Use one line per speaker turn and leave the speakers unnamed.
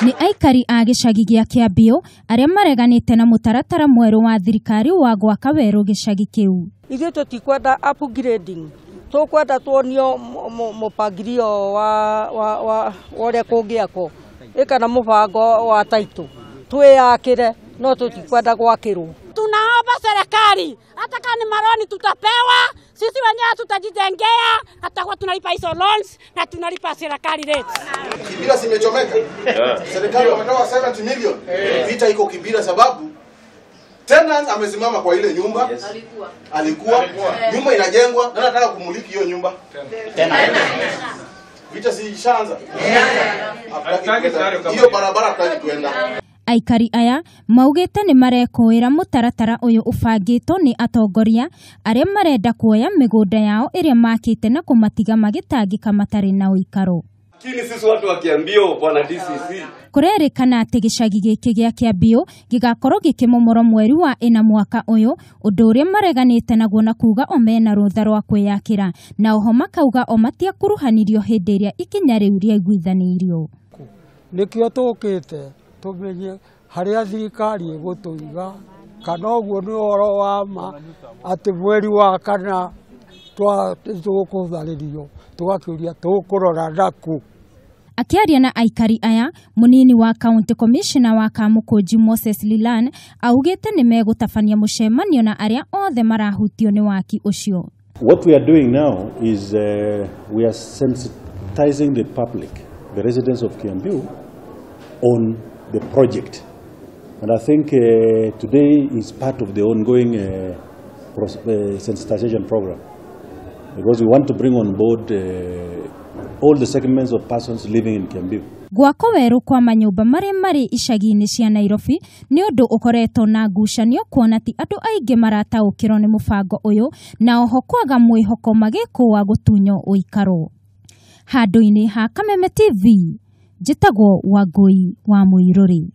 Nĩ aikari a gĩcagi gĩa Kĩambiũ arĩa mareganĩte na mũtaratara mwerũ wa thirikari wa gwaka werũ gĩcagi kĩu.
Ithuĩ tũtikwenda upgrading, tũkwenda tuonio mũpangilio wa ũrĩa kũngĩakwo ĩka na mũbango wa title twĩyakĩre, no tũtikwenda gwakĩrwo.
Tunaomba serikali hata kama ni maroni tutapewa, sisi wenyewe tutajijengea, hatakuwa tunalipa hizo loans na tunalipa serikali rates.
Kibira simechomeka. Serikali wametoa 70 million. Vita iko Kibira sababu tenant amesimama kwa ile nyumba. Yes. Alikuwa nyumba inajengwa na anataka kumiliki hiyo nyumba. Tena. Vita si ishaanza. Hiyo barabara hataki kwenda.
Aikari aya maugĩte nĩ marekũĩra mũtaratara ũyũ ũbangĩtwo nĩ atongoria arĩa marenda kuoya mĩgũnda yao ĩrĩa makĩte na kũmatiga magĩtangĩka matarĩ na ũikaro.
Lakini sisi watu wa Kiambiu bwana DCC.
Kũrerĩkana atĩ gĩcagi gĩkĩ gĩa Kĩambiũ gĩgakorwo gĩkĩmomorwo mweri wa ĩna mwaka ũyũ, ũndũ ũrĩa mareganĩte naguo na kuuga o mena rũtha rwa kwĩyakĩra, na oho makauga o matiakuruhanirio hĩndĩ ĩrĩa ikinya rĩu rĩaiguithanĩirio.
Nĩkĩo tũkĩte tumenye harĩa thirikari ĩgũtũiga, kana ũguo nĩ ũhoro wa ma atĩ mweri wa kana tũgũtharĩrio, tũgakĩũria tũkũrora nakũ.
Akĩaria na aikari aya, mũnini wa county commissioner wa Kamukunji Moses Lilan augĩte nĩ megũtabania mũcemanio na arĩa othe marahutio nĩ waki ũcio.
What we are doing now is we are sensitizing the public, the residents of Kiambiu, on the project. And I think today is part of the ongoing sensitization program, because we want to bring on board all the segments of persons living in Kiambiu.
Gwakwo werũ kwa manyũmba marĩa marĩ icagi-inĩ cia Nairobi nĩ ũndũ ũkoretwo na ngucanio, kuona ti andũ aingĩ marataũkĩrwo nĩ mũbango ũyũ, na oho kwaga mwĩhoko magĩkũa gũtunywo ũikaro. Handũ-inĩ ha Kameme TV, njĩtagwo Wangũi wa Mũirũrĩ.